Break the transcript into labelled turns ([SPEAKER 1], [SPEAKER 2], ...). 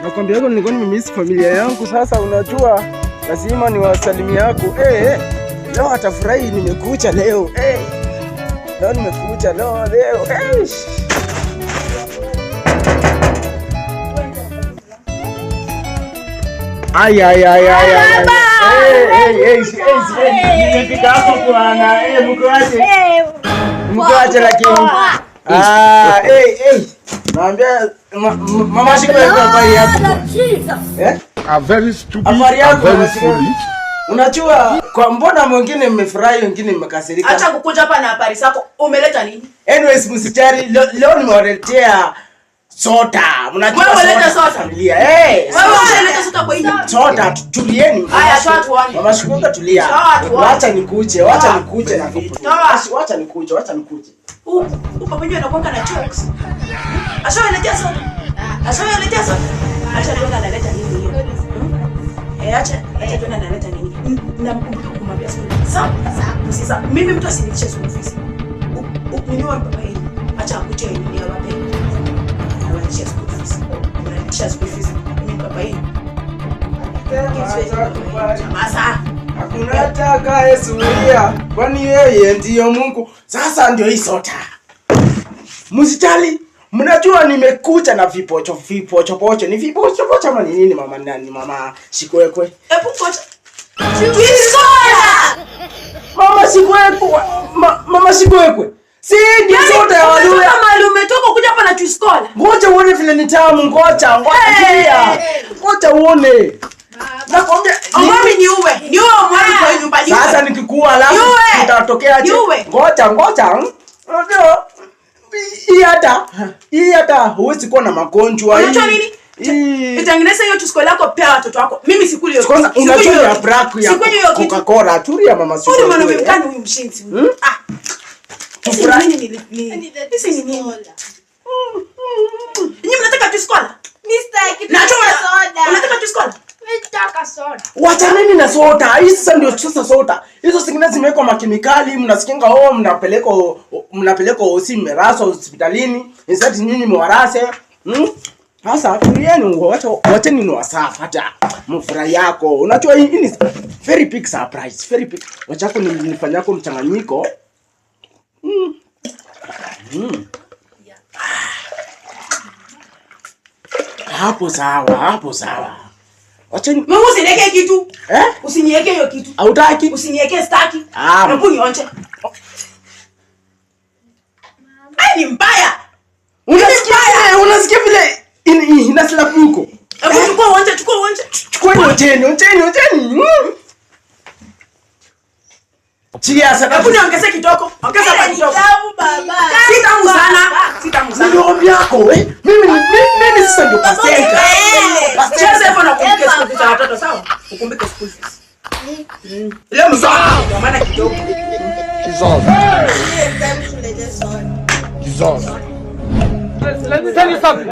[SPEAKER 1] Nakwambia yako nilikuwa nimemiss familia yangu, sasa unajua lazima niwasalimie yako. Leo atafurahi nimekuja leo. Leo nimekuja leo leo. Ay ay ay ay ay. Nimefika hapo bwana. Mko aje? Mko aje lakini? Naambia mama Shikwekwe habari yako.
[SPEAKER 2] I'm very stupid. I'm very foolish.
[SPEAKER 1] Unajua kwa mbona mwingine mmefurahi wengine mmekasirika.
[SPEAKER 3] Acha kukuja hapa na habari zako. Umeleta nini?
[SPEAKER 1] Anyways, msijali leo nimewaletea soda. Mnajua
[SPEAKER 3] wewe uleta soda
[SPEAKER 1] familia.
[SPEAKER 3] Wewe unaleta soda kwa nini?
[SPEAKER 1] Soda tulieni.
[SPEAKER 3] Haya, toa tuone.
[SPEAKER 1] Mama Shikwekwe tulia. Wacha nikuje, wacha nikuje na vitu. Wacha nikuje, wacha nikuje.
[SPEAKER 3] Uko mwenyewe anakuanga na jokes. Ashawaletea soda. Ashawaletea soda. Acha tuone analeta nini hiyo. Acha tuone analeta nini. Na mkumbuke kumwambia school. Sawa? Sasa mimi mtu asinitishe school fees. Uniniwa baba yenu. Acha akuje nini awape. Analisha school fees. Analisha school fees. Mimi baba yenu. Masa.
[SPEAKER 1] Hakuna atakayezuia, kwani yeye ndiyo Mungu. Sasa ndio hii soda. Msijali, mnajua nimekuja na vipocho vipocho pocho. Ni vipocho pocho ama ni nini mama nani mama Shikwekwe?
[SPEAKER 3] Hebu pocho. Soda!
[SPEAKER 1] Mama Shikwekwe, mama Shikwekwe. Si ndio soda ya Waluya.
[SPEAKER 3] Kama umetoka kuja hapa na juice cola.
[SPEAKER 1] Ngoja uone vile ni tamu, ngoja, ngoja. Ngoja uone. Nakwambia
[SPEAKER 3] omwami niuwe. Niuwe omwami kwa nyumba niuwe.
[SPEAKER 1] Sasa nikikua alafu nitatokea aje? Ngoja ngoja. Unajua hii hata huwezi kuwa na magonjwa.
[SPEAKER 3] Unajua nini? Itengeneza hiyo juice cola yako pia watoto wako. Mimi sikuli hiyo.
[SPEAKER 1] Kwanza unajua ya black ya Coca-Cola tulia mama Shikwekwe.
[SPEAKER 3] Huyu mwanaume mkani huyu mshinzi. Tufurahi nini? Hizi ni nini? Nyinyi mnataka juice cola?
[SPEAKER 4] Mimi sitaki soda.
[SPEAKER 3] Unataka juice cola?
[SPEAKER 4] Nataka soda.
[SPEAKER 1] Wacha nini na soda? Hizi sasa ndio sasa soda. Hizo zingine zimewekwa makemikali, mnasikinga mnapeleka hosi mmeraswa hospitalini. Instead nyinyi mwarase. Sasa tulieni, wacheni ni wasafi hata mfurahi yako. Unajua hii ni very big surprise, very big. Wachako nifanyako mchanganyiko. Hapo sawa, hapo sawa. Wacheni.
[SPEAKER 3] Mimi usiniweke kitu. Usiniweke hiyo kitu.
[SPEAKER 1] Hautaki?
[SPEAKER 3] Usiniweke staki. Hebu nionje. Ai ni mbaya.
[SPEAKER 1] Unasikia vile ina slap huko.
[SPEAKER 3] Hebu chukua uonje, chukua uonje.
[SPEAKER 1] Chukua uonje, uonje, uonje. Cheers.
[SPEAKER 3] Hebu niongeze kidogo. Ongeza hapa kidogo.
[SPEAKER 4] Tamu baba.
[SPEAKER 3] Si tamu sana. Si tamu sana.
[SPEAKER 1] Ndio yako eh. Mimi sasa ndio pasenta.
[SPEAKER 3] Cheza hivyo na kumbuke school fees za watoto sawa? Ukumbuke school fees. Leo mzaa kwa maana kidogo.
[SPEAKER 2] Jesus. Jesus. Let me tell you something.